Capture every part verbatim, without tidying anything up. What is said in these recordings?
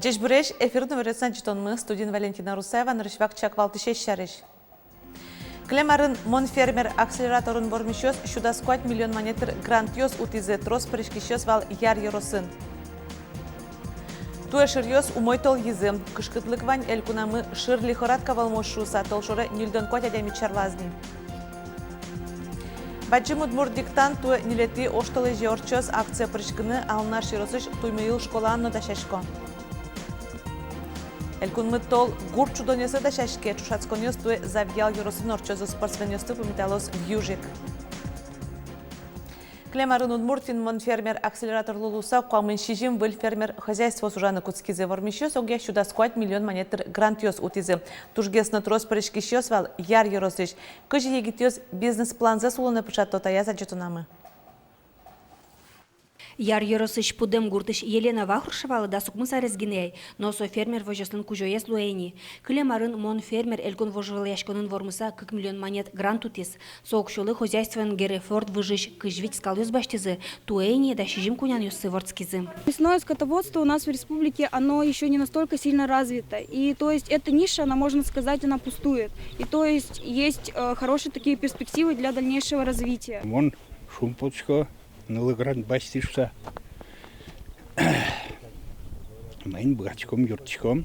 Ӟечбуресь! Эфирын иворъёс но ӝытонмы, студиын Валентина Русаева. Нырысь вакчияк валтӥсез сярысь. Кылем арын «Мон фермер» акселераторын вормисьёс сю дас куать миллион манетыр грантъёс утӥзы, трос пыриськисьёс вал Яр ёросын. Туэ шыръёс умой толйизы. Кышкытлык вань, элькунамы шыр лихорадка вӧлмоз шуыса, толшоре ньыльдон куать адями черлаз ни. Бадӟым удмурт диктант туэ ньылетӥ оштолэзе ортчоз. Акцие пыриськыны Алнаш ёросысь Туймыйыл школаын но дасясько. Элькунмы тол гурт шудонъёслы дасяське. Ӵошатсконъёс туэ Завьял ёросын ортчозы. Спортсменъёсты пумиталоз вьюжик. Кылем арын Удмуртиын «Мон фермер» акселераторлы луыса куамын сизьым выль фермер хозяйствоос ужаны кутскизы. Вормисьёс огъя сю дас куать миллион манетыр грантъёс утӥзы. Тужгес но трос пыриськисьёс вал Яр ёросысь. Кызьы егитъёс бизнес-планзэс улонэ пыӵато, таяз ӝытонамы. Яр ёросысь Пудэм гуртысь Елена Вахрушевалы дас укмыс арес гинэ ай, но со фермер возёслэн кузёез луэ ини. Кылем арын «Мон фермер» элькун вожвылъяськонын вормыса кык миллион манет грант утӥз. Со уксёлы хозяйствоын Герефорд выжысь кызь вить скалъёс басьтӥзы, туэ ини дас сизьым кунянъёссы вордскизы. Мясное скотоводство у нас в республике, оно ещё не настолько сильно развито. И то есть эта ниша, она, можно сказать, она пустует. И то есть есть э, хорошие такие перспективы для дальнейшего развития. Мон шумпотӥсько, нылы грант басьтӥзы шуыса. Маин быгатӥськом, юрттӥськом.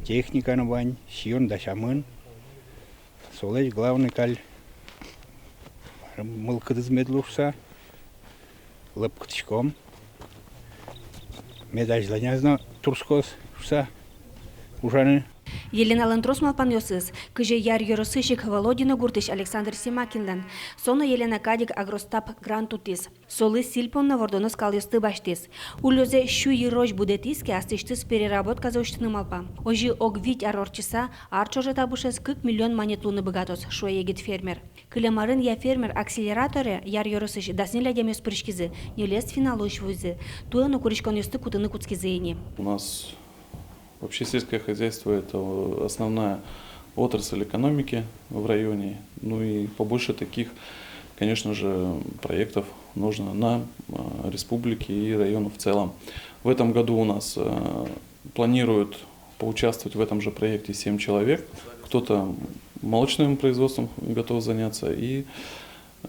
Техника но вань, сиён дасямын. Солэсь главный каль мылкыдыз мед луоз шуыса лыпкытӥськом. Мед азьланяз но туртскоз шуыса ужаны. Еленалэн трос малпанъёсыз. Кызьы Яр ёросысь ик Володино гуртысь Александр Семакинлэн. Со но Елена кадь ик «Агростаб» грант утӥз. Солы сӥль понна вордоно скалъёсты басьтӥз. Уллёзэ сю йырозь будэтӥз ке, астӥсьтыз переработказэ усьтыны малпа. Озьы ог вить ар ортчыса, ар ӵоже табышез кык миллион манет луыны быгатоз, шуэ егит фермер. Кылем арын «Я фермер» акселераторе Яр ёросысь дас ньыль адямиос пыриськизы, ньылез финалысь вуизы. Туэ но куриськонъёсты кутыны кутскизы ини. У нас вообще сельское хозяйство — это основная отрасль экономики в районе. Ну и побольше таких, конечно же, проектов нужно нам, э, республике и району в целом. В этом году у нас э, планируют поучаствовать в этом же проекте семь человек. Кто-то молочным производством готов заняться и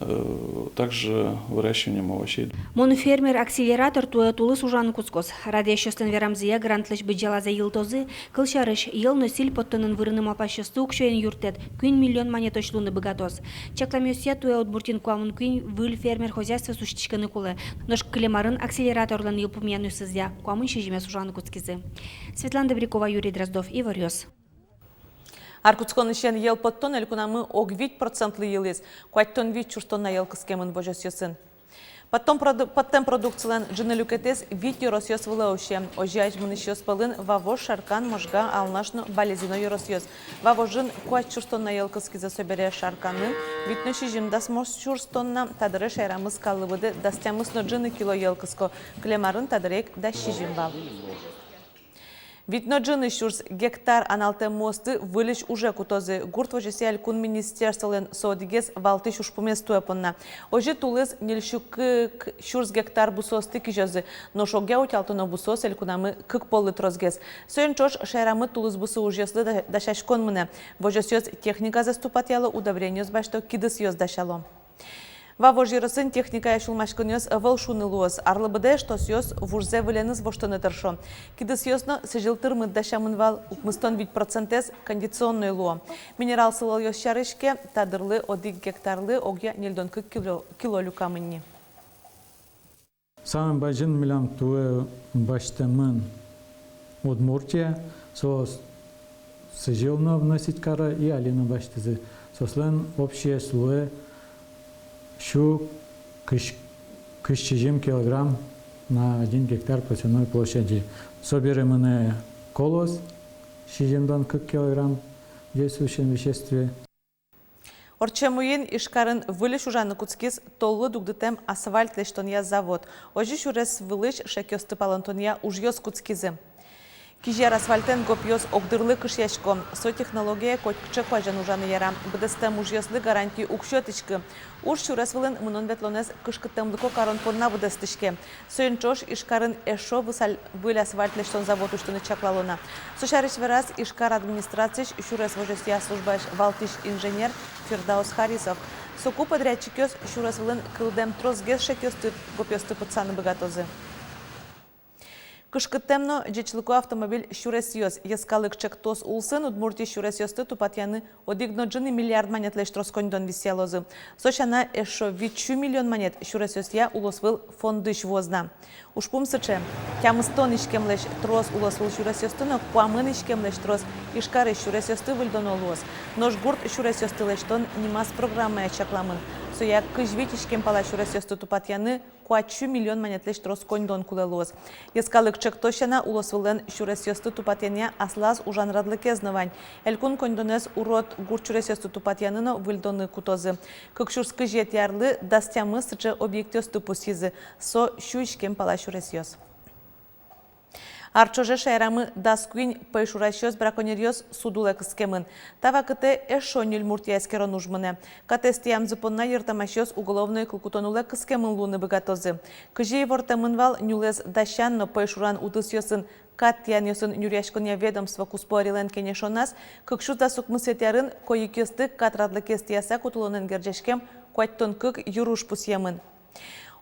э, также выращиванием овощей. «Мон фермер» акселератор туэ тулыс ужаны кутскоз. Радъясьёслэн верамзыя, грантлэсь быдӟалазэ йылтозы. Кылсярысь, йӧл но сӥль поттонын вырыны малпасьёсты уксёен юрттэт куинь миллион манетозь луыны быгатоз. Чакламъёсъя, туэ Удмуртиын куамын куинь выль фермер хозяйствоос усьтӥськыны кулэ. Нош кылем арын акселераторлэн йылпумъянъёсызъя куамын сизьымез ужаны кутскизы. Светлана Добрякова, Юрий Дроздов, «Иворъёс». Ар кутсконысен йӧл поттон элькунамы ог вить процентлы йылӥз. Куатьтон вить сюрс тонна йӧл кыскемын возёсъёсын. Поттон проду-, поттэм продукцилэн ӝыны люкетэз вить ёросъёс вылэ усе. Озьы азьмынӥсьёс пӧлын Вавож, Шаркан, Можга, Алнаш но Балезино ёросъёс. Вавожын куать сюрс тонна йӧл кыскизы, собере Шарканын вить но сизьым дасмос сюрс тонна. Та дыре шаерамы скаллы быдэ дас тямыс но ӝыны кило йӧл кыско. Кылем арын та дыре ик дас сизьым вал. Вить но ӝыны сюрс гектар аналтэм муосты выльысь уже кутозы. Гурт возёсъя элькун министерстволэн со одӥгез валтӥсь ужпумез туэ понна. Озьы тулыс ньыль сю кык сюрс гектар бусыосты кизёзы. Нош огъя утялтоно бусыос элькунамы кык поллы тросгес. Соин ӵош шаерамы тулыс бусы ужъёслы да-, дасяськон мынэ. Возёсъёс техниказэс тупатъяло, удобрениос басьто, кидысъёс дасяло. Вавож ёросын техникая сюлмаськонъёс ӧвӧл шуыны луоз. Арлы быдэ эштосъёс вужзэ выленыз воштыны тыршо. Кидысъёс но сӥзьыл тырмыт дасямын вал, укмыстон вить процентэз кондиционной луо. Минерал сылалъёс сярысь ке, та дырлы одӥг гектарлы огъя ньыльдон кык кило, кило люкамын ни. Самой бадӟым милям туэ басьтэмын Удмуртия, соос сӥзьыл но вносить каро и али но басьтӥзы. Соослэн общий луэ сю кызь, кызь сизьым килограмм на один гектар посевной площади. Собере мынэ колос, сизьымдон кык килограмм действующем веществе. Ортчем уин Ижкарын выльысь ужаны кутскиз толлы дугдытэм асфальт лэсьтонъя завод. Озьы сюрес вылысь шекъёсты палэнтонъя ужъёс кутскизы. Кизер асфальтэн гопъёс огдырлы кышъясько. Со технология котькыӵе куазен ужаны яра. Быдэстэм ужъёслы гарантий уг сётӥськы. Уж сюрес вылын мынон-ветлонэз кышкыттэмлыко карон понна быдэстӥське. Соин ӵош Ижкарын эшшо высаль-, выль асфальт лэсьтон завод усьтыны чаклало на. Со сярысь вераз Ижкар администрациысь сюрес возёсъя службаысь валтӥсь инженер Фирдаус Харисов. Соку подрядчикъёс сюрес вылын кылдэм тросгес шекъёсты, гопъёсты пытсаны быгатозы. Кышкыттэм но ӟечлыко автомобиль сюресъёс. Йӧскалык ӵектос улсын Удмуртиысь сюресъёсты тупатъяны одӥг но ӝыны миллиард манетлэсь трос коньдон висъялозы. Со сяна, эшшо вить сю миллион манет сюресъёсъя улосвыл фондысь вуоз на. Ужпум сыӵе: тямыстон иськемлэсь трос улосвыл сюресъёсты но куамын иськемлэсь трос Ижкарысь сюресъёсты выльдоно луоз. Нош гурт сюресъёсты лэсьтон нимаз программая чакламын. Соя кызь вить иськем пала сюресъёсты тупатъяны куать сю миллион манетлэсь трос коньдон кулэ луоз. Йӧскалык ӵектос сяна, улосвыллэн сюресъёсты тупатъянъя аслаз ужан радлыкез но вань. Элькун коньдонэз урод гурт сюресъёсты тупатъяны но выльдоны кутозы. Кык сюрс кызетӥ арлы дас тямыс сыӵе объектъёсты пусйизы. Со сю иськем пала сюресъёс. Ар ӵоже шаерамы дас куинь пӧйшурасьёс, браконьеръёс суд улэ кыскемын. Та вакытэ эшшо ньыль муртъя эскерон уж мынэ. Катэз тӥямзы понна йыртэмасьёс уголовной кыл кутон улэ кыскемын луыны быгатозы. Кызьы ивортэмын вал, нюлэс дасян но пӧйшуран удысъёсын кат тӥянъёсын нюръяськонъя ведомство куспо ӧрилэн кенешоназ, кык сюрс дас укмысэтӥ арын койыкъёсты кат радлыкез тӥяса кутылонэн герӟаськем куатьтон кык йыруж пусъемын.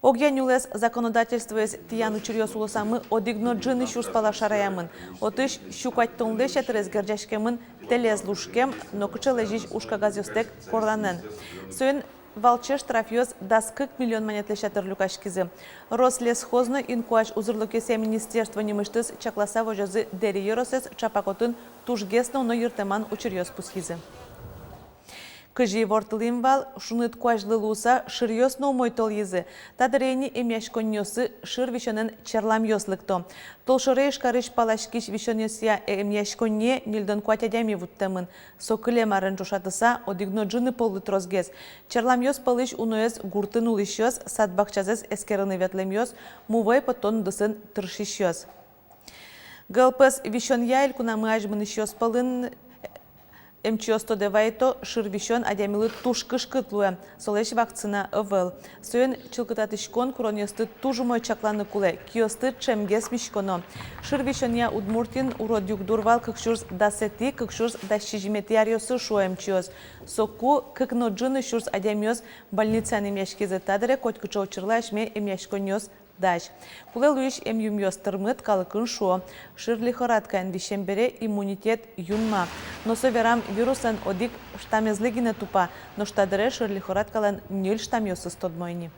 Огъя нюлэс законодательствоез тӥян учыръёс улосамы одӥг но ӝыны сюрс пала шараямын. Отысь сю куатьтонлэсь ятырез герӟаськемын тэлез лушкем, нокыӵе лэзись ужкагазъёстэк корданэн. Соин валче штрафъёс дас кык миллион манетлэсь ятыр люкаськизы. Рослесхоз но инкуазь узырлыкъёсъя министерство нимысьтыз чакласа возёзы Дэри ёросэз, ӵапак отын тужгес но уно йыртэман учыръёс пусйизы. Кызьы ивортылӥм вал, шуныт куазьлы луыса шыръёс но умой толйизы. Та дыре ини эмъяськонниосы шыр висёнэн черламъёс лыкто. Толшоре Ижкарысь паласькись висёнъёсъя эмъяськонние ньыльдон куать адями вуттэмын. Со кылем арен ӵошатыса одӥг но ӝыны поллы тросгес. Черламъёс пӧлысь уноез гуртын улӥсьёс, сад-бакчазэс эскерыны ветлэмъёс, мувӧй поттон удысын тыршисьёс. ГЛПС висёнъя элькунамы азьмынӥсьёс пӧлын эмчиос тодэ вайто: шыр висён адямилы туж кышкыт луэ, солэсь вакцина ӧвӧл. Соин чылкытатӥськон куронъёсты туж умой чакланы кулэ, киосты ӵемгес миськоно. Шыр висёнъя Удмуртиын урод югдур вал кык сюрс дасэтӥ, кык сюрс дас сизьыметӥ аръёсы, шуо эмчиос. Соку кык но ӝыны сюрс адямиос больницаын эмъяськизы. Та дыре котькыӵе учырлы асьме эмъяськонниос дась. Кулэ луись эмъюмъёс тырмыт, калыкын, шуо, шыр лихорадкаен висем бере иммунитет юнма. Но со верам вируслэн одӥг штаммезлы гинэ тупа, нош та дыре шыр лихорадкалэн ньыль штаммъёсыз тодмо ини.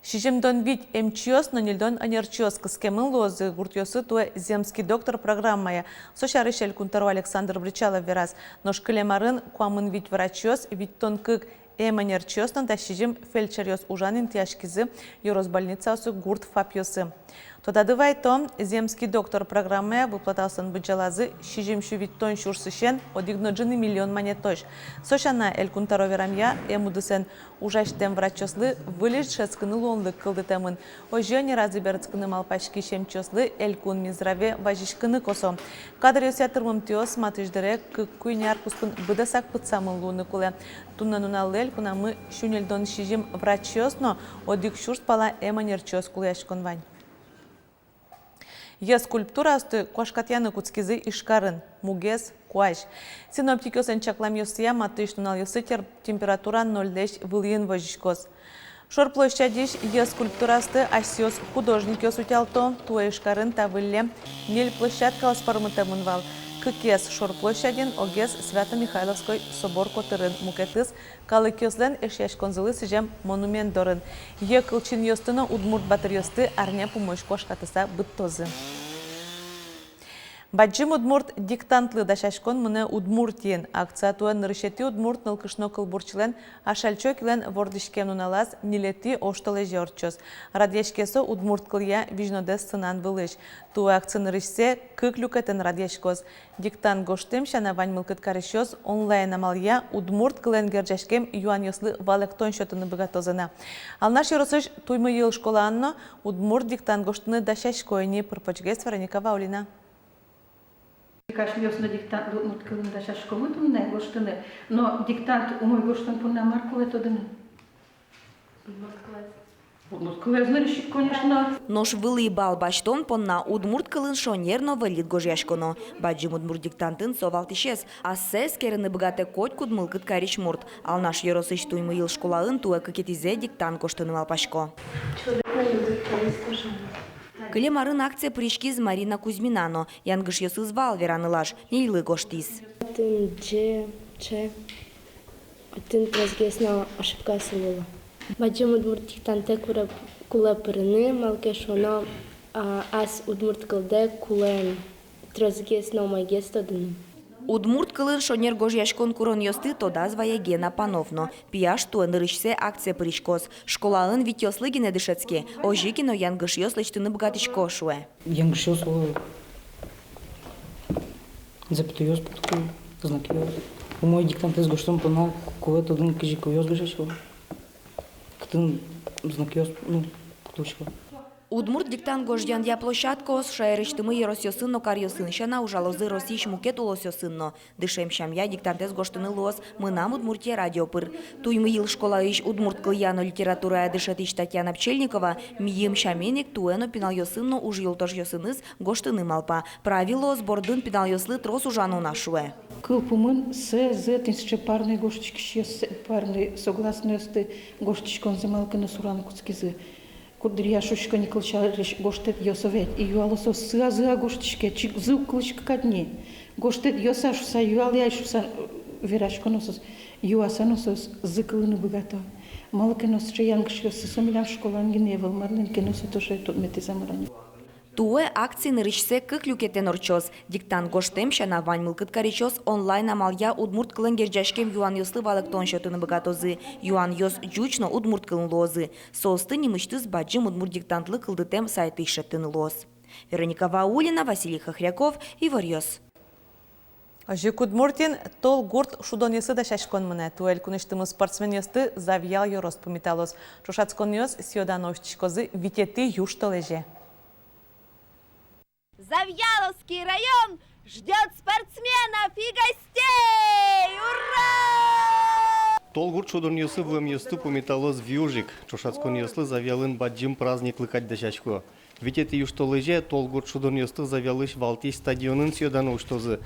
Сизьымдон вить эмчиос но ньыльдон ӧнерчиос кыскемын луозы гуртъёсы туэ «Земский доктор» программая. Со сярысь Элькун тӧро Александр Бречалов вераз. Нош кылем арын куамын вить врачъёс, витьтон кык эм ӧнерчиос но дас сизьым фельдшеръёс ужан интыяськизы ёрос больницаосы, гурт ФАПъёсы. Тодады вайто, «Земский доктор» программая выплатаослэн быдӟалазы сизьым сю витьтон сюрсысен одӥг но ӝыны миллион манетозь. Со сяна, Элькун тӧро верамъя, эм удысэн ужасьтэм врачъёслы выльысь дышетскыны луонлык кылдытэмын. Озьы ӧнеразы берытскыны малпаськись эмчиослы Элькун Минздраве вазиськыны косо. Кадръёсъя тырмымтэос матысь дыре кык-куинь ар куспын быдэсак пытсамын луыны кулэ. Туннэ нуналлы элькунамы сю ньыльдон сизьым врачъёс но одӥг сюрс пала эм ӧнерчиос кулэяськон вань. Йӧ скульптураосты куашкатъяны кутскизы Ижкарын. Мугез — куазь. Синоптикъёслэн чакламъёссыя, матысь нуналъёсы тер-, температура нольлэсь вылӥын возиськоз. Шор площадьысь йӧ скульптураосты асьсэос художникъёс утялто. Туэ Ижкарын та выллем ньыль площадкаос пӧрмытэмын вал. Кыкез Шор площадьын, огез Свято-Михайловской собор котырын, мукетыз калыкъёслэн эшъяськонзылы сӥзем монумент дорын. Йӧ кылчинъёсты но удмурт батыръёсты арня пумозь куашкатыса быдтозы. Бадӟым удмурт диктантлы дасяськон мынэ Удмуртиын. Акция туэ нырысетӥ удмурт нылкышно кылбурчилэн Ашальчи Окилэн вордӥськем нуналаз, ньылетӥ оштолэзе ортчоз. Радъяське со удмурт кылъя визьнодэ сцена вылысь. Туэ акция нырысьсэ кык люкетэн радъяськоз. Диктант гожтэм сяна, вань мылкыд карисьёс онлайн амалъя удмурт кылэн герӟаськем юанъёслы валэктон сётыны быгатозы на. Алнаш ёросысь Туймыйыл школаын но удмурт диктант гожтыны дасясько ини. Пыр-почгес Вероника Ваулина. Асьмеос но диктант удмурт кылын дасяськомы туннэ гожтыны, но диктант умой гожтон понна мар кулэ, тодӥды-а? Удмурт кылэз нырысь ик, конечно. Нош вылӥ балл басьтон понна удмурт кылын шонер но выльыд гожъяськоно. Бадӟым удмурт диктантын со валтӥсез. Ассэ эскерыны быгатэ котькуд мылкыд карись мурт. Алнаш ёросысь Туймыйыл школаын туэ кыкетӥзэ диктант гожтыны малпасько. Кылем арын акцие пыриськиз Марина Кузьмина но. Янгышъёсыз вал вераны лаж, ньыльлы гожтӥз. Отын ӟ, ч, отын тросгес но ошибкаос луо. Бадӟым удмурт диктантэ куре, кулэ пырыны, малы ке шуоно, а, ас удмурт кылдэ кулэ тросгес но умойгес тодыны. Удмурт кылын шонер гожъяськон куронъёсты тодаз вае Гена Панов но. Пияш туэ нырысьсэ акцие пыриськоз. Школаын витьёслы гинэ дышетске, озьы ке но янгышъёс лэсьтыны быгатӥсько, шуэ. Янгышъёс, о, запятойёс пуктыку, знакъёс. Умой диктантэз гожтон понна кулэ тодыны, кызьы кылъёс гожъясько, кытын знакъёс, ну, пуктӥсько. Удмурт диктант гожъянъя площадкаос шаерысьтымы ёросъёсын но каръёсын сяна ужалозы Россиысь мукет улосъёсын но. Дышем сямъя диктантэз гожтыны луоз «Мынам Удмуртие» радио пыр. Туймыйыл школаысь удмурт кылъя но литературая дышетӥсь Татьяна Пчельникова мийым сямен ик туэ но пиналъёсын но ужъюлтошъёсыныз гожтыны малпа. Правилоос бордын пиналъёслы трос ужано на, шуэ. Кыл пумын сэ, зэ, тӥни сыӵе парной гожтӥськисьёс, парной согласноосты гожтӥськонзэ малы ке но сураны кутскизы. Куддыръя шуисько ни, кылсярысь, гожтэтъёс ведь, и юалозы: сэ-а, зэ-а гожтӥське, чик зы уг кылӥськы кадь ни. Гожтэтъёс-а шуса, юалэ-а шуса, э, вераськоно соос. Юаса но соос зы кылыны быгато. Малы ке но сыӵе янгышъёссы со милям школаын гинэ ӧвӧл, марлэн ке но со тоже тодметэз-а, мар-а ни. Туэ акция нырысьсэ кык люкетэн ортчоз. Диктант гожтэм сяна, вань мылкыд карисьёс онлайн амалъя удмурт кылэн герӟаськем юанъёслы валэктон сётыны быгатозы. Юанъёс ӟуч но удмурт кылын луозы. Соосты нимысьтыз бадӟым удмурт диктантлы кылдытэм сайтысь шедьтыны луоз. Вероника Ваулина, Василий Хохряков, «Иворъёс». Озьы ик Удмуртиын «Тол гурт» шудонъёслы дасяськон мынэ. Туэ элькунысьтымы спортсменъёсты Завьял ёрос пумиталоз. Ӵошатсконъёс сӥё-дано усьтӥськозы витетӥ южтолэзе. Завьяловский район ждёт спортсменов и гостей! Ура! «Тол гурт» шудонъёсы вуэмъёсты пумиталоз виужик. Ӵошатсконъёслы Завьялын бадӟым праздниклы кадь дасясько. Витетӥ южтолэзе «Тол гурт» шудонъёсты Завьялысь валтӥсь стадионын сӥё-дано усьтозы.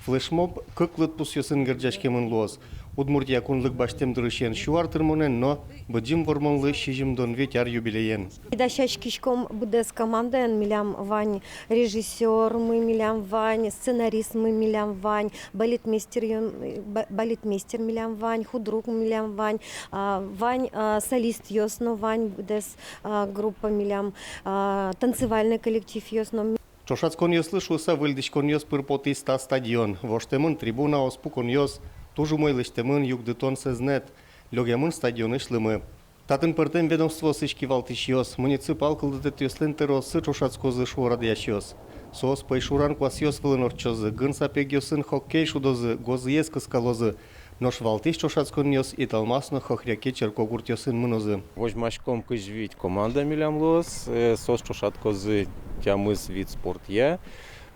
Флешмоб кык лыдпусъёсын герӟаськемын луоз. Удмуртия кунлык басьтэм дырысен сю ар тырмонэн но Быдӟым Вормонлы сизьымдон вить ар юбилеен. Дасяськиськом быдэс командаен, милям вань режиссёрмы, милям вань сценаристмы, милям вань балетмейстер, ба-, балетмейстер милям вань, худрук милям вань, а, вань, а, солистъёс но вань быдэс, а, группа милям, а, танцевальный коллективъёс но. Ӵошатсконъёслы шуыса выльдӥськонъёс пыр потӥз та стадион. Воштэмын трибунаос, пуконъёс, туж умой лэсьтэмын югдытон сэзнэт, лёгемын стадионысь лымы. Татын пӧртэм ведомствоосысь кивалтӥсьёс, муниципал кылдытэтъёслэн тӧрооссы ӵошатскозы, шуо радъясьёс. Соос пӧйшуран куасъёс вылын ортчозы, гын сапегъёсын хоккей шудозы, гозыез кыскалозы. Нош валтӥсь ӵошатсконъёс Италмас но Хохряки черкогуртъёсын мынозы. Возьмаськом кызь вить команда милям луоз, э, соос ӵошатскозы тямыс вид спортъя.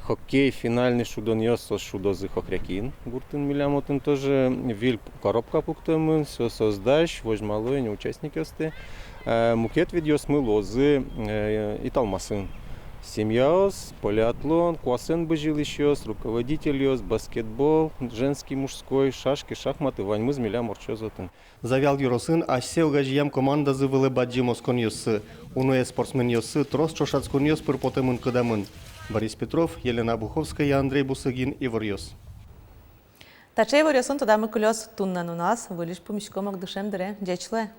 Хоккей финальный шудонъёс соос шудозы Хохрякин гуртын милям, отын тоже выль коробка пуктэмын, со-, соос дась, возьмало ини участникъёсты. Э, мукет видъёсмы луозы, э, Италмасын. Семьяос, полиатлон, куасэн бызьылӥсьёс, руководительёс, баскетбол, женский, мужской, шашки, шахматы, ваньмыз милям ортчоз отын. Завьял ёросын асьсэ огазеям командазы вылэ бадӟым осконъёссы. Уноез спортсменъёссы трос ӵошатсконъёс пыр потэмын, кыдамын. Борис Петров, Елена Обуховская, Андрей Бусыгин, «Иворъёс». Таӵе иворъёсын тодамы кылёз туннэ нуналаз. Выльысь пумиськом ик дышем дыре. Ӟеч луэ.